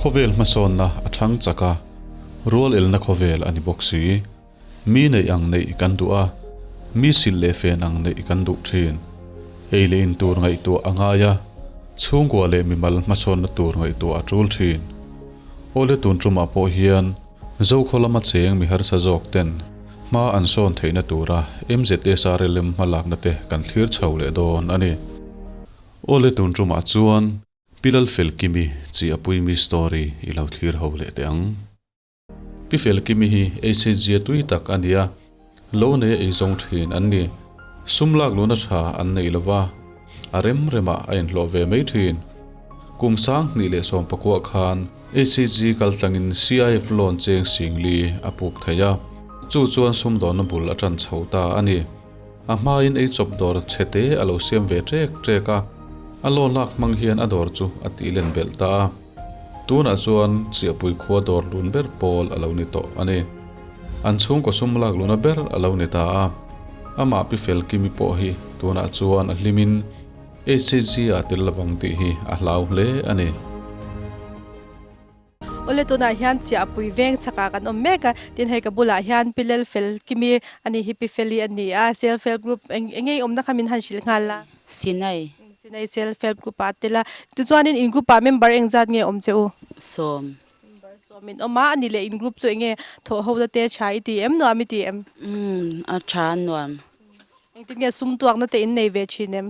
Khawvel hmasawnna a thang chak a, rual elna khawvel a ni bawk si. Mi neih ang neih kan duh a, mi silh leh fen ang neih kan duh thin. Ei leh in tur ngaihtuah a ngai a, chhungkua leh mimal hmasawnna tur ngaihtuah a tul thin. Awle tun tumah pawh hian Zokhaw lama cheng mi harsa zawk ten hma an sawn theihna tura MZSRLM hmalakna te kan thlir chho leh dawn a ni. Awle tun tumah chuan Pi Lalfelkimi chi a puimi story i lo thlir ho leh teh ang. Pi Felkimi hi HHG tui tak a ni a, lo nei a eizawng thin an ni. Sum lak luhna tha an nei lo va, a rem remah a inhlawh ve mai thin. Kum 2019 khan HHG kaltlangin CIF loan cheng singli a puk thei a, chu chuan sumdawnna bul a tan chho ta a ni. A hmain eichawp dawr chhe te a lo siam ve ṭek ṭek a, a loan lak hmang hian a dawr chu a tih len belh ta a. Tunah chuan Chiahpui khua dawr lun ber pawl a lo ni tawh a ni. An chhungkaw sum lak luna ber a lo ni ta a. Amah Pi Felkimi pawh hi tunah chuan a hlimin HHG ah tel lovang tih hi a hlau hle a ni. Awle tunah hian Chiahpui veng chhakah kan awm mek a, tin hei ka bulah hian Pi Lelfelkimi a ni hi Pi Feli a ni a, Self Help Group eng enge i awmna kha min han hrilh nghal la. Sinai. Sinai Self Help Group ah a tel a, tichuanin in group ah member engzat nge awm che u? Sawm. Member sawm in awm a, a ni leh in group chu enge thawh ho na te tha i ti em nuam i ti em? Umm a tha a nuam. Engtin nge sum tuakna te in nei ve thin em?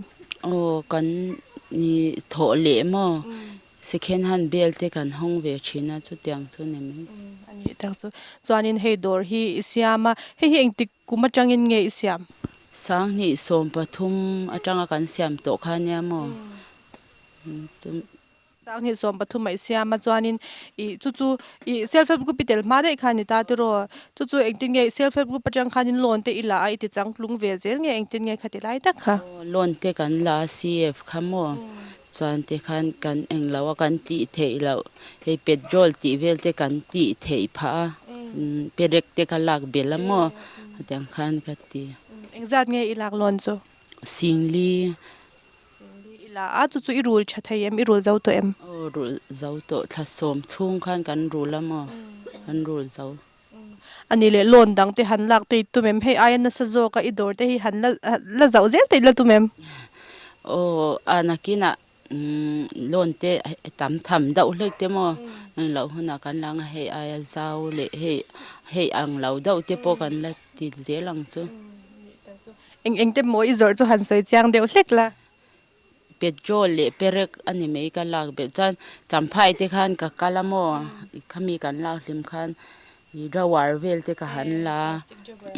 Aw kan i thawh leh maw? Second hand bel te kan hawng ve thin a chutiang chu ni mai. A nih tak chu. Chuanin hei dawr hi i siam a, hei hi engtik kum atangin nge i siam? 2013 atanga kan siam tawh kha nia maw? 2013 a i siam a, chuanin i chu chu i self help group i tel hma daih kha a ni ta tiraw? Chu chu engtin nge self help group atang khanin loan te i la a, i ti changtlung ve zel nge engtin nge khati lai tak kha? Loan te kan la a CF kha maw? Chuan te khan kan eng lo a kan tih theih loh hei petrol tih vel te kan tih theih phah a perek te ka lak belh a maw hetiang khan ka ti. Engzat nge i lak lawn chu? Singli. Singli i la a chu chu i rul tha thei em i rul zo tawh em? Aw rul zo tawh thla sawm chhung khan kan rul a maw kan rul zo. A ni leh loan dang te han lak te i tum em? Hei aia nasa zawk a i dawr te hi han la la zauh zel te i la tum em? Aw a nakinah loan te tam tham deuh hlek te maw engloh hunah kan la ang a hei aia zau leh hei hei ang lo deuh te pawh kan la ti zel ang chu. Eng eng te maw i zawrh chu han sawi chiang deuh hlek la. Petrol leh perek a ni mai ka lak belh chuan champhai te khan ka kal a maw khami kan lak hlim khan ih drawer vel te ka han la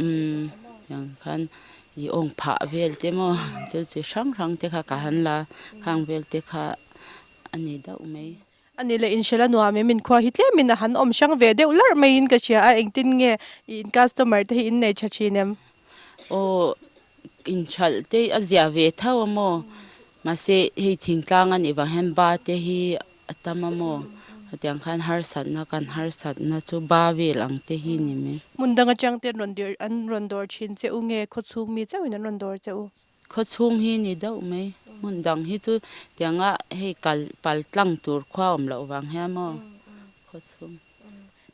umm tiang khan ih awng phah vel te maw thil chi hrang hrang te kha ka han la khang vel te kha a ni deuh mai. A ni leh inhrel a nuam em inkhua hi tlem in a han awm hrang ve deuh larh mai in ka hria a engtin nge i in customer te hi in nei tha thin em? Aw inhralh te a zia ve tho a maw mahse hei thingtlang a nih vang hian ba te hi a tam a maw hetiang khan harsatna kan harsatna chu ba vel ang te hi ni mai. Hmun dang atang te an rawn dir an rawn dawr thin che u nge khawchhung mi chauhin an rawn dawr che u? Khawchhung hi ni deuh mai. Hmun dang hi chu tianga hei kal pal tlang tur khua awm loh vang hian maw khawchhung.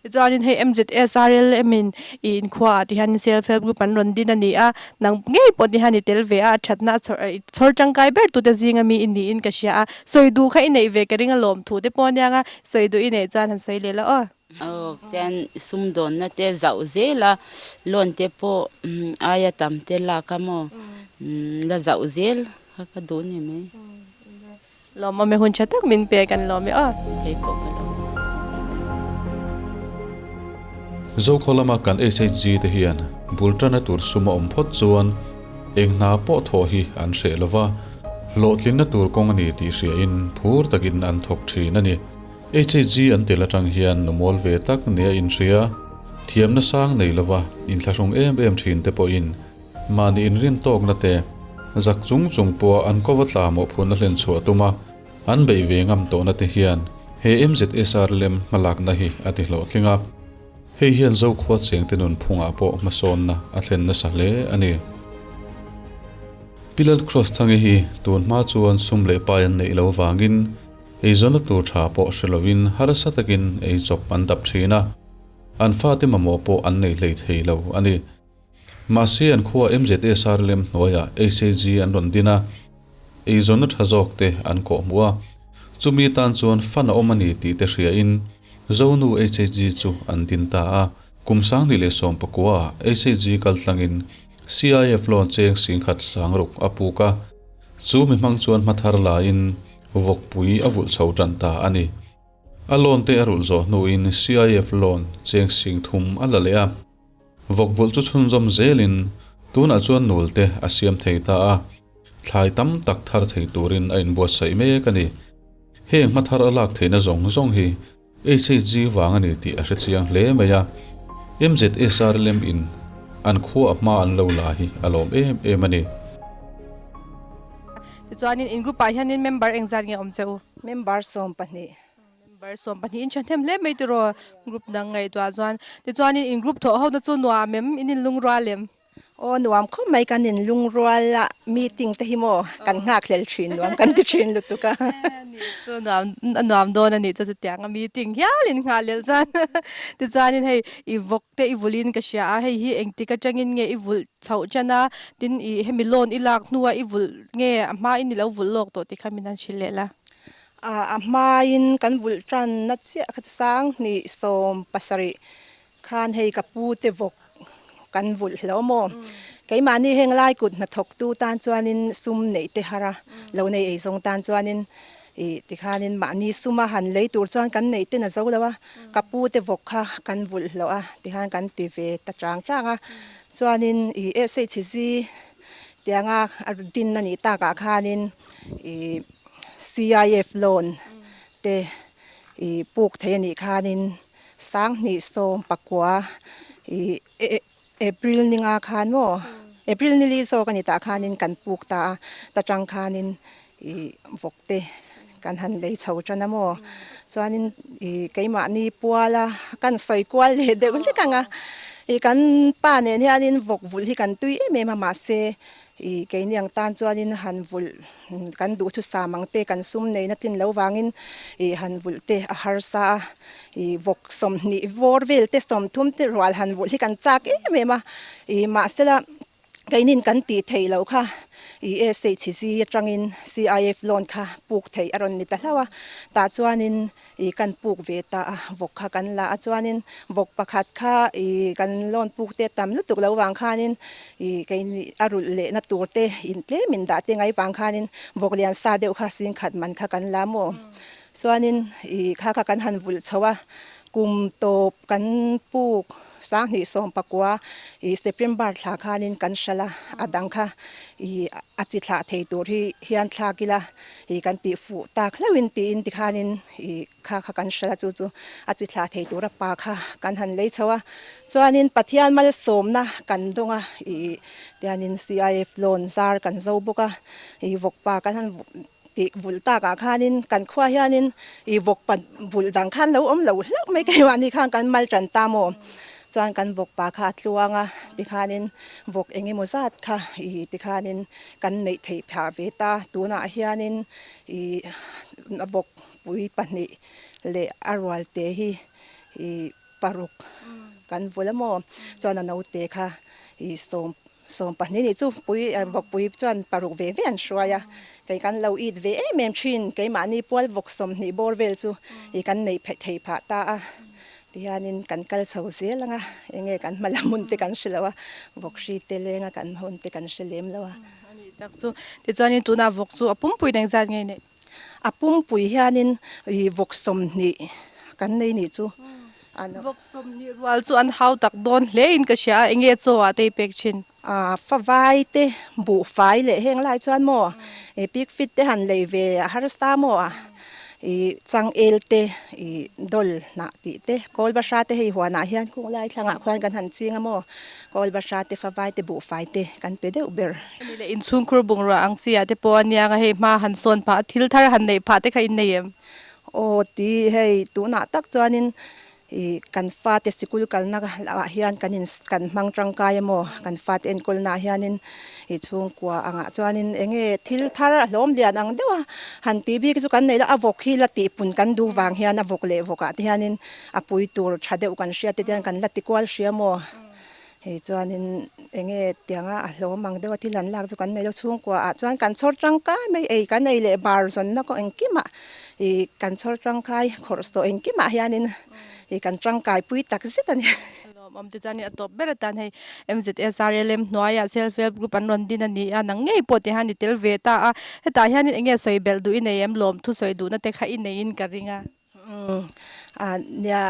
Tichuanin hei MZSRLM in i inkhua ah ti hian Self Help Group an rawn din a ni a, nang ngei pawh ti hian i tel ve a, a thatna a chhawr i chhawr tangkai ber tute zinga mi i niin ka hria a, sawi duh kha i neih ve ka ring a lawm thu te pawh aniang a, sawi duh i neih chuan han sawi leh la aw. Aw tian sumdawnna te zauh zel a, loan te pawh aia tam te lak a maw la zauh zel kha ka duh ni mai. Lawmawm e hun tha tak min pe kan lawm e aw. Kei pawh ka lawm. Zokhaw lama kan HHG te hian bul tana tur sum a awm phawt chuan eng hna pawh thawh hi an hreh lova, hlawhtlinna tur kawng a ni tih hriain phur takin an thawk thin a ni. HHG an tel atang hian nu mawl ve tak nia inhria, thiamna sang nei lova inthlahrung em em thin te pawhin mahni inrin tawkna te zak chung chung pawha an kova tla mawhphurhna hlen chhuah tum a, an beih ve ngam tawhna te hian he MZSR lem hmalakna hi a ti hlawhtling a. Hei hian Zokhua chengte nunphungah pawh hmasawnna a thlen nasa hle a ni. Pi Lalcross Thangi hi tun hma chuan sum leh pai an neih lo vangin, Eizawnna tur tha pawh hre lovin harsa takin ei chawp an dap thin a, an fate mamawh pawh an nei hlei thei lo a ni. Mahse an khua MZSR lem hnuaiah HAG an rawn din a, eizawnna tha zawk te an kawh hmuh a, chumi tan chuan fund a awm a ni tih te hriain Zonu HAG chu an din ta a, kum 2019 ah HAG kaltlangin CIF loan cheng singkhat sangruk a puk a, chu mi hmang chuan hmathar laiin Vawkpui a vulh chho tan ta a ni. A loan te a rulh zawh hnuin CIF loan cheng 3000 a la leh a. Vawk vulh chu chhunzawm zelin tunah chuan nul te a siam thei ta a, thlai tam tak thar thei turin a inbuatsaih mek a ni. Heng hmathar a lak theihna zawng zawng hi HHG vang a ni tih a hre chiang hle mai a, MZSRLM in an khua a hma an lo la hi a lawm em em a ni. Tichuanin in group ah hianin member engzat nge awm che u? Member 12. Member 12 in thahnem hle mai tiraw group dang ngaihtuah chuan. Tichuanin in group thawh hona chu nuam em? In inlungrual em? Aw nuam khawp mai kan inlungrual a meeting te hi maw kan nghak hlel thin nuam kan ti thin lutuk a. Chu nuam a nuam dawn a nih chu chutiang a meeting hial in nghah lel chuan tichuanin hei i vawk te i vulh in ka hria a hei hi engtik atangin nge i vulh chhoh chen a tin i hemi loan i lak hnua i vulh nge a hmain i lo vulh lawk tawh tih kha min han hrilh leh la. A hmain kan vulh tanna chiah kha chu 2017 Khan hei ka pu te vawk kan vulh hlo maw? Keimahni heng lai kut hnathawktu tan chuanin sum neih te har a, lo nei ei zawng tan chuanin ih tikhanin mahni suma han lei tur chuan kan neih ten a zo lo a, ka pu te vawk kha kan vulh hlo a tikhan kan ti ve ta chang chang a, chuanin ih SHG tianga a din a nih takah khanin ih CIF loan te ih puk thei a nih khanin. 2019 i April ni nga khan maw April ni li zawk a ni tah khanin kan puk ta a ta tang khanin i vawk te kan han lei chho tan a maw chuanin i keimahni puala kan sawi kual leh deuh hlek ang a i kan pa nen hianin vawk vulh hi kan tui em em a mahse i keini ang tan chuanin han vulh Kan duhthusam ang te kan sum neihna tlin lo vangin ih han vulh te a harsa a, ih vawk 20 bawr vel te 30 te rual han vulh hi kan chak em em a, ih mahsela keinin kan tih theih loh kha ih SHG atangin CIF loan kha puk theih a rawn ni ta hlauh a, tah chuanin Ih kan puk ve ta a, vawk kha kan la a chuanin vawk pakhat kha ih kan loan puk te tam lutuk lo vang khanin ih keini a rulh lehna tur te in tlem in dah te ngai vang khanin vawk lian sa deuh kha singkhat man kha kan la maw. Chuanin ih kha kha kan han vulh chho a, kum tawp kan puk 2019 ih September thla khanin kan hralh a, a dang kha ih a chi thlah thei tur hi hian thlak ila. Ih kan tih fuh tak hlauhin tiin tikhanin ih kha kha kan hria chu chu a chi thlah thei tura pa kha kan han lei chho a chuanin Pathian malsawmna kan dawng a ih tianin CIF loan zar kan zo bawk a ih vawkpa kan han tih vulh takah khanin kan khua hianin ih vawkpa vulh dang khan lo awm lo hlauh mai keimahni khan kan mal tan ta maw. Chuan kan vawk pa kha a tluang a, tikhanin vawk eng emaw zat kha ih tikhanin kan neih theih phah ve ta. Tunah hianin ih vawk pui pahnih leh a rual te hi ih paruk kan vul a maw? Chuan a naute kha ih sawm 12 nih chu pui vawk pui chuan paruk ve ve an hruai a. Kei kan lo it ve em em thin keimahni pual vawk 20 bawr vel chu ih kan neih theih phah ta a. Tihianin kan kal chho zel ang a, enge kan hma lam hun te kan hre lo a, vawk hri te lenga kan hma hun te kan hre lem lo a. A nih tak chu. Tichuanin tunah vawk chu a pumpui in engzat nge neih? A pumpui hianin ih vawk 20 kan nei nih chu. Vawk 20 rual chu an hau tak dawn hle in ka hria a, enge chaw ah te i pek thin? A favai te buhfai leh heng lai chuan maw ih pik fit te han lei ve a harsa maw a ih changel te ih dawl hnah tih te kawl bahra te hei huanah hian kung lai thlangah khuan kan han ching a maw kawl bahra te favai te buhfai te kan pe deuh ber. Ani leh inchhungkhur bungrua ang chi ah te pawh a nia nga hei hma han sawn phah a thil thar han neih phah te kha in nei em? Aw ti hei tunah tak chuanin. I kan fate sikul kalna ah hian kan in kan hmang tangkai emaw kan fate enkawlna ah hianin i chhungkua angah chuanin eng nge thil thar a hlawm lian ang deuh a han tih bik chu kan nei lo a vawk hi la tihpun kan duh vang hian a vawk leh vawk ah te hianin a pui tur tha deuh kan hriat te hian kan la ti kual hria maw hei chuanin eng nge tianga a hlawm ang deuh a thil han lak chu kan nei lo chhungkua ah chuan kan chhawr tangkai mai ei kan ei leh bar zawnna kawng engkimah Ih kan chhawr tangkai khawrh saw engkimah hianin ih kan tangkai pui tak zet a ni. Lawmawm te chuan a tawp ber atan hei MZSRLM hnuaiah Self Help Group an rawn din a ni a, nang ngei pawh ti hian i tel ve ta a, hetah hianin eng nge sawi belh duh i nei em lawmthu sawi duhna te kha i neiin ka ring a. Umm a nia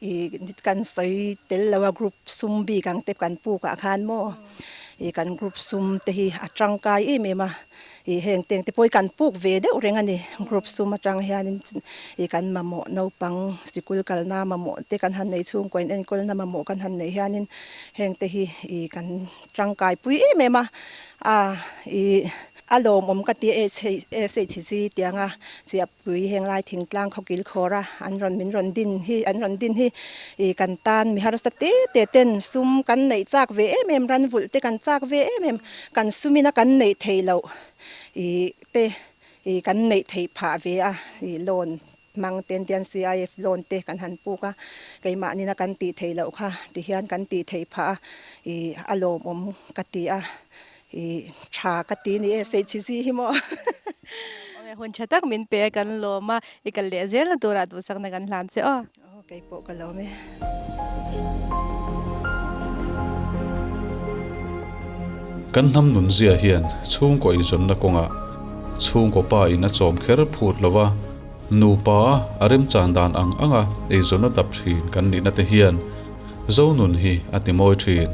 ih kan sawi tel lo a group sum bik ang te kan puk ah khan maw ih kan group sum te hi a tangkai em em a ih heng teng te pawh hi kan puk ve deuh reng a ni group sum atang hianin ih kan mamawh naupang sikul kalna mamawh te kan han nei chhungkaw in enkawlna mamawh kan han nei hianin heng te hi ih kan tangkai pui em em a a ih a lawmawm ka ti a SHG tianga chiah Pui heng lai thingtlang khawkil khawr a an rawn min rawn din hi an rawn din hi ih kan tan mi harsa te te ten sum kan neih chak ve em em ran vulh te kan chak ve em em kan sum ina kan neih theih loh ih te ih kan neih theih phah ve a ih loan hmang ten te hian CIF loan te kan han puk a keimahni na kan tih theih loh kha ti hian kan tih theih phah a ih a lawmawm ka ti a. I tha ka ti ni e, Seichhizi hi maw? Awm e, hun tha tak min pe a kan lawm a, i kal leh zel na turah duhsakna kan hlan che aw. Aw, kei pawh ka lawm e. Kan hnam nunzia hian chhungkaw eizawnna kawngah chhungkaw pa in a chawm kher phut lo va, nupa a remchan dan ang anga eizawnna dap thin kan nihna te hian Zonun hi a ti mawi thin.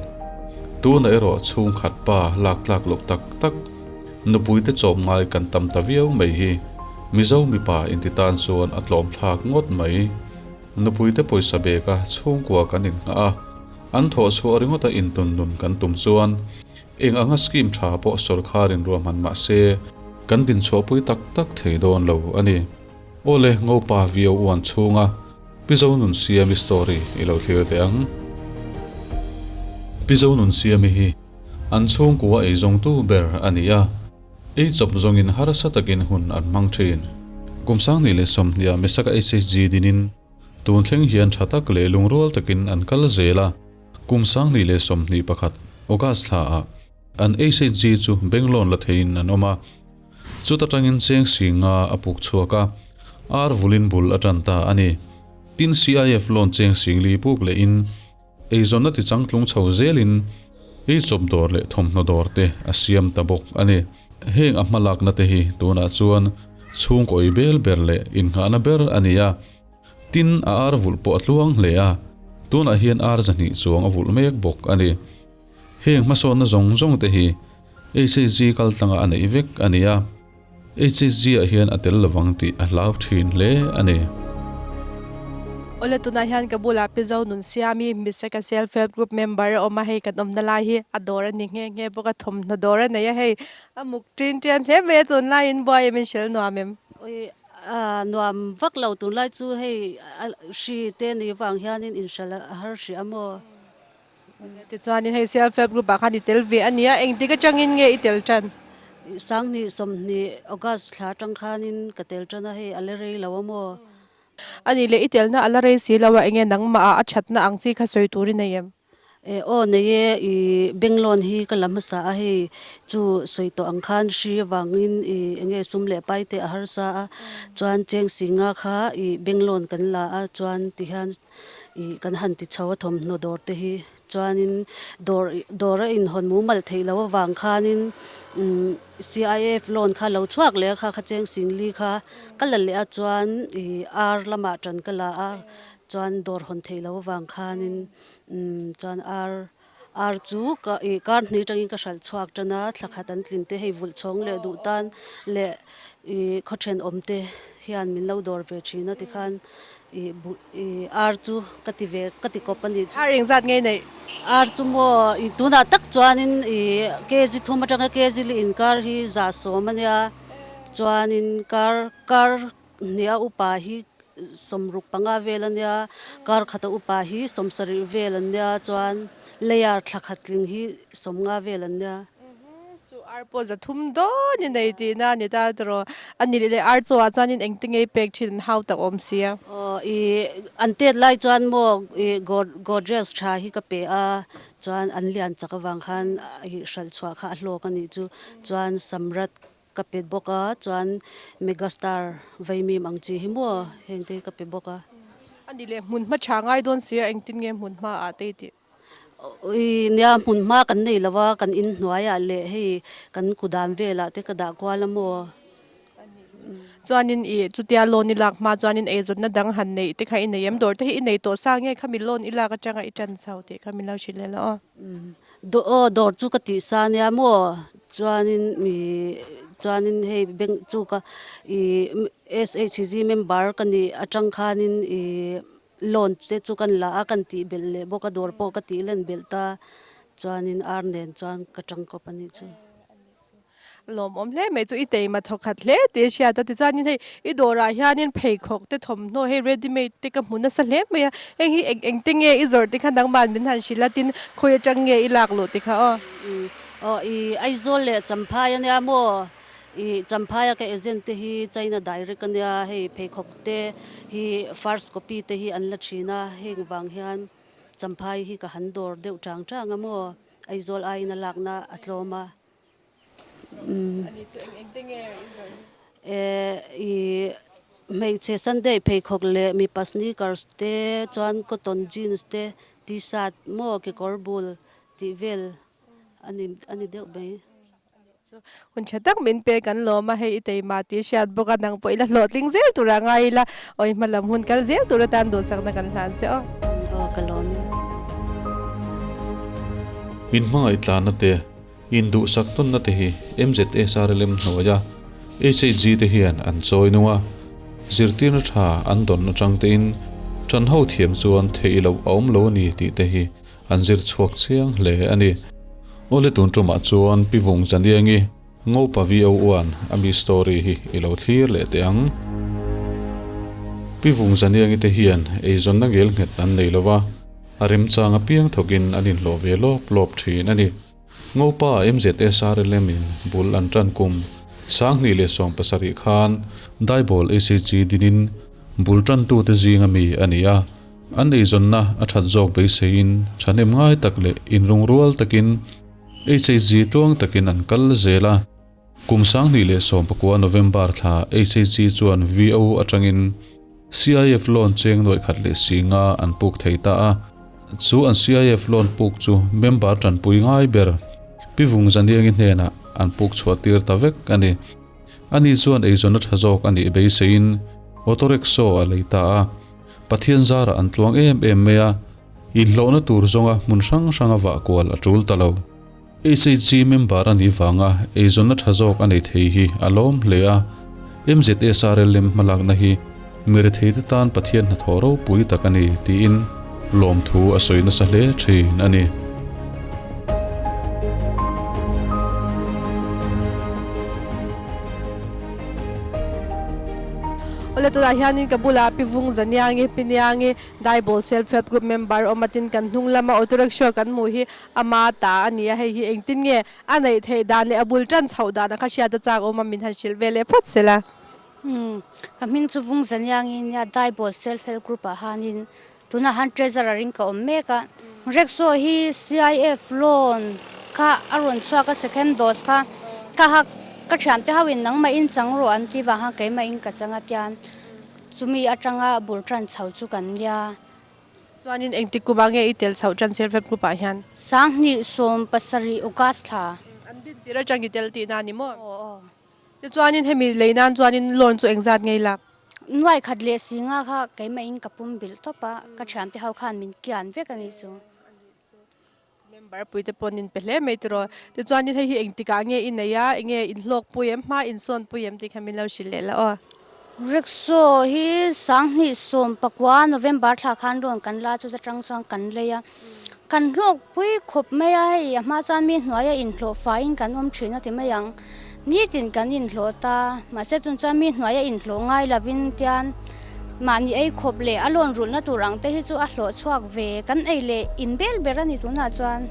Tuna erawh chhungkhat pa lak tlak loh tak tak, nupuite chawp ngai kan tam ta viau mai hi Mizo mipa inti tan chuan a tlawm thlak ngawt mai. Nupuite pawisa beka chhungkua kan innghah a, an thawh chhuah ringawta intun nun kan tum chuan eng anga scheme tha pawh sawrkharin ruahman mah se kan dinchhuahpui tak tak thei dawn lo a ni. Awle Ngopa viau uan chhunga Pi Zonunsiami story i lo thlir teh ang. Pi Zonunsiami hi an chhungkua ei zawngtu ber a ni a, ei chawp zawngin harsa takin hun an hmang thin. Kum 20 leh 20 ah Mesaka HHG dinin tun thleng hian tha tak leh lungrual takin an kal zel a, kum 2021 August thla ah an HHG chu Benglawn la theiin an awm a, Chuta tangin cheng singa a puk chhuak a, ar vulin bul a tan ta a ni. Tin CIF loan cheng sing li puk lehin eizawnna ti changtlung chho zelin eichawp dawr leh thawmhnaw dawr te a siam ta bawk a ni. Heng a hmalakna te hi tunah chuan chhungkaw ei bel ber leh innghahna ber a ni a. Tin a ar vulh pawh a tluang hle a, tunah hian ar 200 chuang a vulh mek bawk a ni. Heng hmasawnna zawng zawng te hi HHG kal tlanga a neih vek a ni a, HHG ah hian a tel lovang tih a hlau thin hle a ni. Awle tunah hian ka bulah Pi Zo Nunsiami Misaka Self Help Group member a awm a, hei kan awmna lai hi a dawr a ni nghe nghe bawk a, thawmhnaw dawr a nei a, hei a muk tin tian hle mai a, tunlaiin buai em in hrel nuam em? Ui a nuam vak lo tunlai chu hei hri te ni vang hianin inhralh a har hrih a maw? Tichuanin hei Self Help Group ah khan i tel ve a nia, engtik atangin nge i tel tan? 20 20 August thla atang khanin ka tel tan a, hei a la rei lo a maw? A nih leh i telna a la rei si lo a, enge nangmah ah a thatna ang chi kha sawi tur i nei em? E aw nei e, i bank loan hi ka la hmasa a, hei chu sawi tawh ang khan hri avangin i enge sum leh pai te a harsa a, chuan cheng singa kha i bank loan kan la a, chuan tihian Ih kan han ti chho a thawmhnaw dawr te hi chuanin dawr dawr a inhawn mumal theih loh avang khanin umm CIF loan kha lo chhuak leh a kha kha cheng singli kha ka la leh a chuan ih ar lamah tan ka la a chuan dawr hawn theih loh avang khanin umm chuan ar ar chu ka ih kar hnih atangin ka hralh chhuak tan a thla khat an tlin te hei vulh chhawng leh duh tan leh ih khaw thenawm te hian min lo dawr ve thin a tikhan Ih bu ih ar chu ka ti ve ka ti kawp a nih chu. Ar engzat ngei neih? Ar chu maw ih tunah tak chuanin ih kg thum atanga kg li inkar hi 110 a nia chuanin kar kar hniha upa hi 65 vel a nia, kar khata upa hi 70 vel an nia, chuan layer thla khat tling hi 50 vel an nia. Chu ar pawh 300 dawn i nei tihna a ni ta tiraw? A ni leh ar chawah chuanin engti ngei pek thin an hau tak awm sia. Aw i an tet lai chuan maw i Godrej tha hi ka pe a, chuan an lian chak avang khan i hralh chhuah kha a hlawk a nih chu. Chuan Samrat ka pe bawk a, chuan Megastar vaimim ang chi hi maw heng te hi ka pe bawk a. A ni leh hmunhma tha ngai dawn sia engtin nge hmunhma ah te i tih? Ui nia hmunhma kan nei lo a, kan in hnuaiah leh hei kan kudan velah te ka dah kual a maw. Chuanin i chutia loan i lak hma chuanin eizawnna dang han neih te kha i nei em? Dawr te hi i nei tawh sa nge khami loan i lak atanga i tan chho tih kha min lo hrilh leh la aw. Aw dawr chu ka tih sa nia maw chuanin mi chuanin hei bank chu ka i SHG member ka nih atang khanin i Loan te chu kan la a, kan tih belh leh bawk a, dawr pawh ka tih len belh ta, chuanin ar nen chuan ka tangkawp a nih chu. Lawmawm hle mai chu i teima thawkhat hle tih a hriat a, tichuanin hei i dawrah hianin pheikhawk te thawmhnaw hei ready made te ka hmu nasa hle mai a, heng hi eng eng te nge i zawrh te kha nangmah min han hrilh a, tin khawi atang nge i lak luh ti kha aw. Aw i Aizawl leh Champhai ania maw? I Champhaia ka agent te hi China direct a nia, hei pheikhawk te hi first copy te hi an la thin a, heng vang hian Champhai hi ka han dawr deuh chang chang a maw, Aizawl aiin a lakna a tlawm a. I hmeichhe Sunday pheikhawk leh mipa sneakers te chuan cotton jeans te t-shirt maw kekawr bul tih vel a ni deuh mai. Hun tha tak min pe kan lawm a, hei i teima tih hriat bawk a, nang pawh ila hlawhtling zel tura ngai ila, awi hma lam hun kal zel tur atan duhsakna kan hlan che aw. Aw ka lawm e. In hmangaih tlanna te, in duhsak tawnna te hi MZSRLM hnuaia HHG te hian an chawi nung a, zirtirna tha an dawn atang tein ṭan ho thiam chuan theih loh a awm lo a ni tih te hi An zir chhuak chiang hle a ni. Awle tun tumah chuan Pi Vung Zaniangi Ngopa VO1 a mi story hi i lo thlir leh teh ang. Pi Vung Zaniangi te hian eizawnna ngel nghet an nei lo va, a remchang apiang thawkin an inhlawh ve lawp lawp thin a ni. Ngopa MZSRLM in bul an tan kum 2017 khan Daibawl ACG dinin bul tantute zinga mi a ni a. An eizawnna a that zawk beiseiin thahnem ngai tak leh inrungrual takin HHG tluang takin an kal zel a. Kum 2019 November thla HHG chuan VO atangin CIF loan cheng nuaih khat leh si nga an puk thei ta a. Chu an CIF loan puk chu member tanpui ngai ber Pi Vung Zaniangi hnenah an puk chhuah tir ta vek a ni. Ani chuan eizawnna tha zawk a nih beiseiin auto rickshaw a lei ta a. Pathian zarah an tluang em em mai a, inhlawhna tur zawnga hmun hrang hranga vah kual a tul ta lo. HHG member a nih vanga eizawnna tha zawk a nei thei hi a lawm hle a, MZSRLM hmalakna hi mi retheite tan Pathian hnathawh ropui tak a ni tiin lawmthu a sawi nasa hle thin a ni. Awle tunah hianin ka bulah Pi Vung Zaniangi, Pi Niangi, Daibawl Self Help Group member awm atin kan hnung lama auto rickshaw kan hmuh hi ama ta a ni a, hei hi engtin nge a neih theih dan leh a bul tan chhoh dan a kha hriat a chak awm a min han hrilh ve leh phawt sela. Umm ka hming chu Vung Zaniangi nia Daibawl Self Help Group ah hanin tunah han treasurer in ka awm mek a, rickshaw hi CIF loan kha a rawn chhuak a second dose kha ka hak ka thiante ho in nangmah in chang rawh an ti vang khan keimah in ka chang a tian chumi atanga bul tan chho chu kan nia. Chuanin engtik kum ah nge i tel chhoh tan self help group ah hian? 2017 August thla. An din tir atang i tel tihna a ni maw? Aw aw. Tichuanin hemi lei nan chuanin loan chu engzat ngei lak? Nuai khat leh si nga kha keimah in ka pum bilh tawp a, ka thiante ho khan min kian vek a nih chu. Member pui te pawh an inpe hle mai tiraw. Tichuanin hei hi engtikah nge i nei a, enge inhlawk pui em, hma insawn pui em tih kha min lo hrilh leh la aw. Rickshaw hi 2019 November thla khan loan kan la chu ta tang chuan kan lei a, kan hlawk pui khawp mai a, hei a hma chuan mi hnuaia inhlawh faiin kan awm thin a ti mai ang, nitin kan inhlawh ta, mahse tun chuan mi hnuaia inhlawh ngai lovin tian. Mahni ei khawp leh a lawn rulhna tur ang te hi chu a hlawh chhuak ve kan ei leh in bel ber a ni tunah chuan.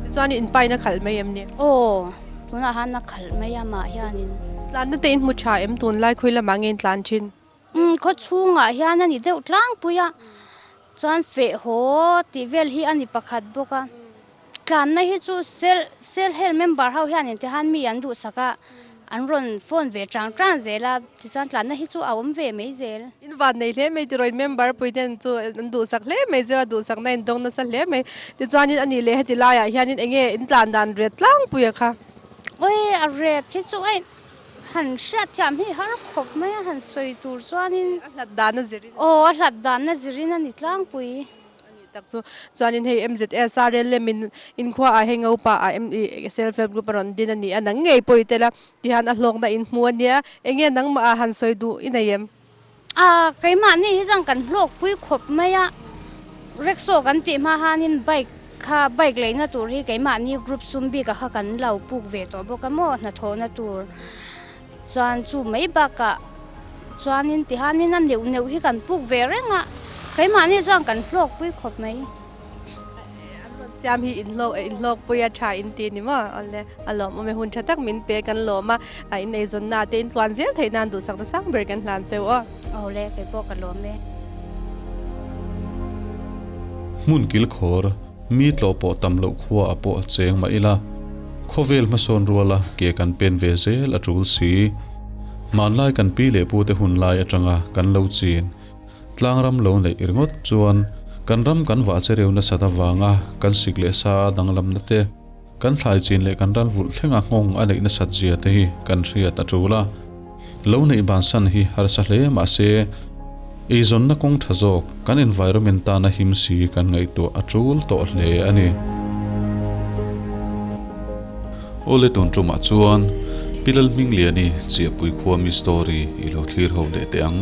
Tichuan in pain a khalh mai em ni? Aw, tunah han a khalh mai a mah hianin. Tlanna te in hmu tha em tunlai khawi lamah nge in tlan thin? Umm, khaw chhungah hian a ni deuh tlangpui a, chuan feh haw tih vel hi a ni pakhat bawk a. Tlanna hi chu cell cell help member ho hianin ti khan mi an duhsak a, an rawn phone ve chang chang zel a, tichuan tlanna hi chu a awm ve mai zel. In van nei hle mai tiraw in member pui ten chu an duhsak hle mai zeu a, duhsakna in dawng nasa hle mai. Tichuanin a nih leh heti laiah hianin eng nge in tlan dan ret tlangpui a kha? Awi a ret hi chu aih han hriatthiam hi har khawp mai a, han sawi tur chuanin. A hlat dan a zirin. Aw a hlat dan a zirin a ni tlangpui. A nih tak chu. Chuanin hei MZS a rel lem in inkhua ah hei ngopa ah self help group a rawn din a ni a, nang ngei pawh i tel a, tihian a hlawkna in hmu a nia, eng nge nangmah ah han sawi duh i nei em? A, keimahni hi chuan kan hlawkpui khawp mai a, rickshaw kan tih hma hanin bike kha bike leina tur hi keimahni group sum bik ah kha kan lo puk ve tawh bawk a maw hnathawhna tur. Chuan chu mai bakah chuanin tihanin a neuh neuh hi kan puk ve reng a, keimahni chuan kan hlawkpui khawp mai. An rawn siam hi inhlawk inhlawkpui a tha in ti ni maw? Awle a lawmawm e, hun tha tak min pe kan lawm a, a in eizawnna te in tluan zel theih nan duhsakna sang ber kan hlan cheu aw. Awle kei pawh ka lawm e. Hmun kilkhawr Mi tlawh pawh tam loh khua a pawh a cheng mah ila, khawvel hmasawn ruala ke kan pen ve zel a tul si. Hmanlai kan pi leh pute hun lai atanga kan lo chin tlangram lo neih ringawt chuan kan ram kan vah che reu nasat avanga kan sik leh sa danglamna te, kan thlai chin leh kan ral vulh thlenga nghawng a neih nasat zia te hi kan hriat a tul a. Lo neih bansan hi harsa hle mahse, eizawnna kawng tha zawk kan environment tana him si kan ngaihtuah a tul tawh hle a ni. Awle tun tumah chuan Pi Lalhmingliani Chiahpui khuami story i lo thlir ho leh teh ang.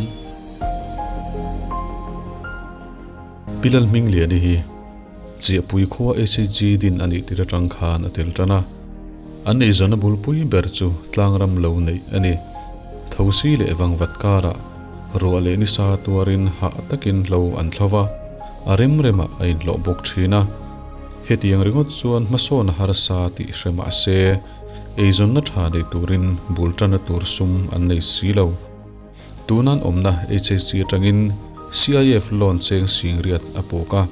Pi Lalhmingliani hi Chiahpui khua SHG din a nih tir atang khan a tel tan a. An eizawnna bulpui ber chu tlangram lo neih a ni. Thosi leh vangvat karah ruah leh nisa tuarin hah takin hlo an thlo va, a rem remah a inhlawh bawk thin a. Hetiang ringawt chuan hmasawn a harsa tih hre mah se, eizawnna tha nei turin bul tanna tur sum an nei si lo. Tunan awmna HHC atangin CIF loan cheng singriat a pawk a,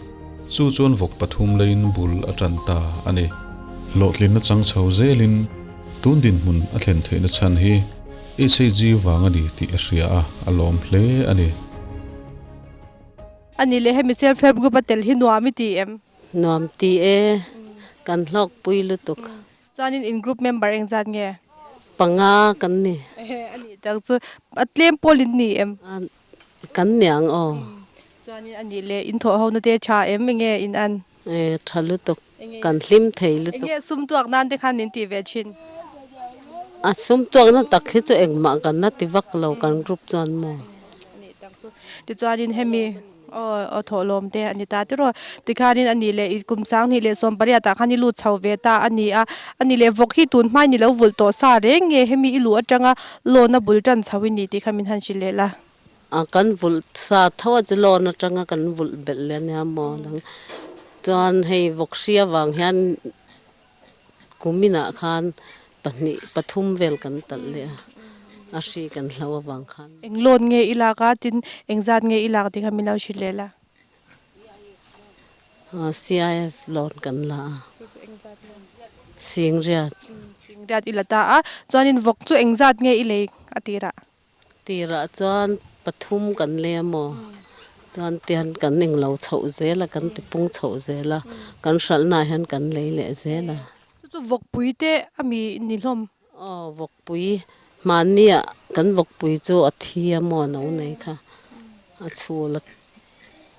chu chuan vawk pathum leiin bul a tan ta a ni. Hlawhtlinna chang chho zelin tun dinhmun a thlen theihna chhan hi HHG vang a ni tih a hria a, a lawm hle a ni. A ni leh hemi Self Help Group a tel hi nuam i ti em? Nuam ti e, kan hlawkpui lutuk. Chuanin in group member engzat nge? Panga kan ni. Ehe, a nih tak chu a tlem pawl in ni em? Kan ni ang aw. Chuanin a nih leh in thawh ho na te tha em enge in an? E, tha lutuk, kan hlim thei lutuk. Enge sum tuak nan te khan in tih ve thin? A sum tuakna tak hi chu engmah kan la ti vak lo kan group chuan maw? A nih tak chu. Tichuanin hemi. Aw aw thawhlawm te a ni ta tiraw. Tikhanin a nih leh i kum sanghnih leh sawmpariat ah khan i lut chho ve ta a ni a. A nih leh vawk hi tun hmain i lo vulh tawh sa reng nge hemi i luh atanga loan a bul tan chho i ni tih kha min han hrilh leh la. A kan vulh sa tho a chu loan atanga kan vulh belh leh a nia maw dang chuan hei vawk hri avang hian Kuminah khan pahnih pathum vel kan talh leh a, a hri kan hlo avang khan. Eng loan nge i lak a, tin engzat nge i lak tih kha min lo hrilh leh la. CIF loan kan la a, Singriat. Singriat i la ta a, chuanin vawk chu engzat nge i lei a tirah? Tirah chuan pathum kan lei a maw? Chuan tihian kan englo chhoh zel a, kan tipung chhoh zel a, kan hralhnaah hian kan lei leh zel a. Chu chu vawkpui te a mi ni hlawm? Aw, vawkpui. Hmanniah kan vawkpui chu a thi a maw no nei kha, a chhul a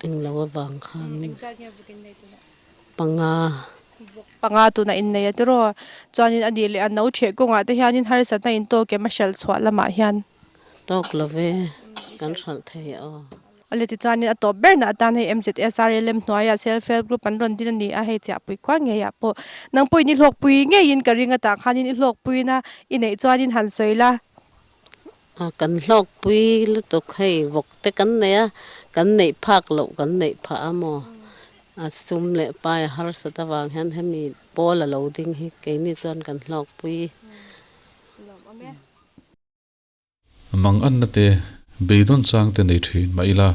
englo avang khan. Panga. Vawk panga tuna innei a tiraw? Chuanin a nih leh a no ṭheh kawngah te hianin harsatna in tawk em a hralh chhuah lamah hian? Tawk lo ve, kan hralh thei aw. Awle tichuanin a tawp berna atan hei MZSRLM hnuaiah Self Help Group an rawn din a ni a, hei chiahpui khual ngeiah pawh nang pawhin i hlawkpui ngeiin ka ring a tah khanin i hlawkpuina i neih chuanin han sawi la. Kan hlawkpui lutuk hei vawk te kan nei a, kan neih phak loh kan neih phah a maw? A sum leh pai a harsat avang hian hemi pawl a lo ding hi keini chuan kan hlawkpui. Mang anna te, beidawn chang te nei thin mah ila,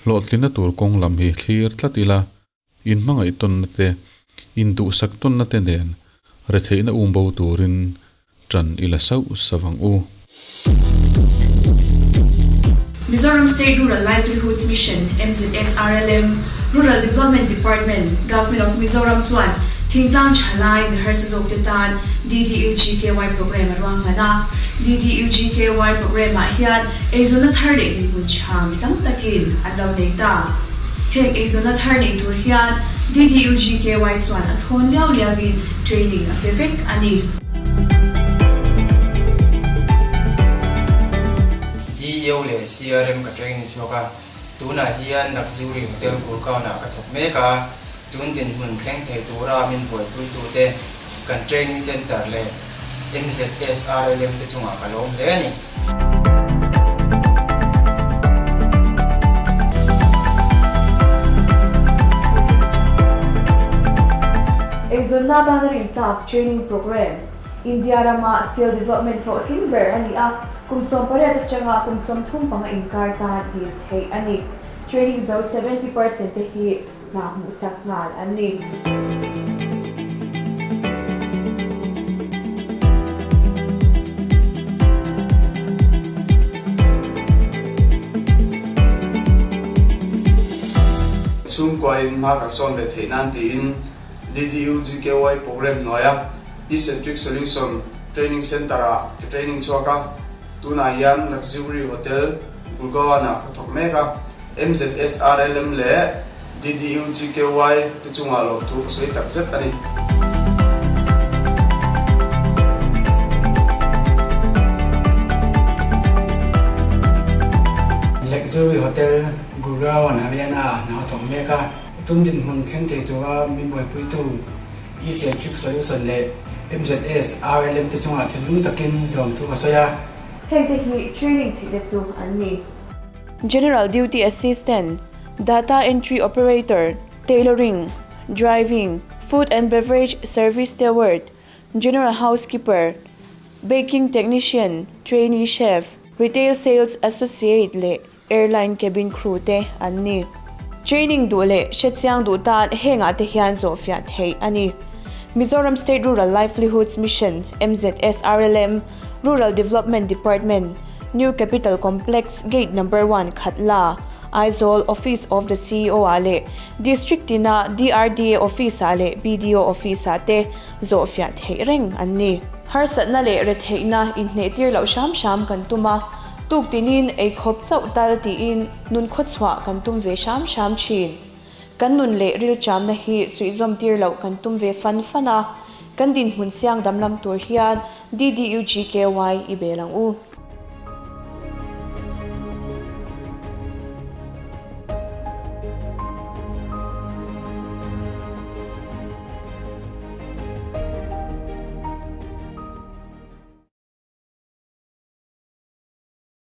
hlawhtlinna tur kawng lam hi thlir tlat ila, inhmangaih tawnna te, induhsak tawnna te nen retheihna umbo turin ṭan ila sauh sauh ang u. Mizoram State Rural Livelihoods Mission, MZSRLM, Rural Development Department, Government of Mizoram chuan thingtlang thalai mi harsa zawkte tan DDUGKY programme a ruahman a. DDUGKY programme ah hian eizawnna thar leh dinhmun tha mi tam takin an lo nei ta. Heng eizawnna thar nei tur hian DDUGKY chuan a thlawn liau liauin training a pe vek a ni. DEO leh CRM ka training chhuak a, tunah hian Luxury Hotel Gurgaon-ah ka thawk mek a, tun dinhmun thleng thei tura min buaipuitute kan training centre leh MZSRLM te chungah ka lawm hle a ni. Eizawnna atana rintlak training programme, India rama skill development hlawhtling ber a ni a, kum 18 atanga kum 35 inkar tan dil theih a ni. Training zo 70% te hi hna hmuhsak nghal an ni. Chhungkuain hma kan sawn ve theih nan tiin DDUGKY programme hnuaia Ecentric Solution Training Centre-ah ka training chhuak a, tunah hian Luxury Hotel, Gurgaon-ah ka thawk mek a. MZSRLM leh DDUGKY te chungah lawmthu ka sawi tak zet a ni. Luxury Hotel Gurgaon Haryana ah hna a thawk mek a, tum dinhmun thleng thei tura min buaipuitu Ecentric Solution leh MZSRLM te chungah thinlung takin lawmthu ka sawi a. Hengte hi training theihna chu an ni. General Duty Assistant, Data Entry Operator, Tailoring, Driving, Food and Beverage Service Steward, General Housekeeper, Baking Technician, Trainee Chef, Retail Sales Associate leh Airline Cabin Crew te an ni. Training duh leh hrechiang duh tan hengah te hian zawhfiah theih a ni. Mizoram State Rural Livelihoods Mission, MZSRLM, Rural Development Department, New Capital Complex, Gate Number One, Khatla, Aizawl, Office of the CEO ah leh District tina DRDA Office ah leh BDO Office ah te zawhfiah theih reng an ni. Harsatna leh retheihna inhnehtir loh hram hram kan tum a, tuk tinin eikhawp chauh tal tiin nun khawchhuah kan tum ve hram hram thin. Kan nun leh rilchamna hi suihzawm tir loh kan tum ve fan fan a, kan dinhmun siang damlam tur hian DDUGKY i bel ang u.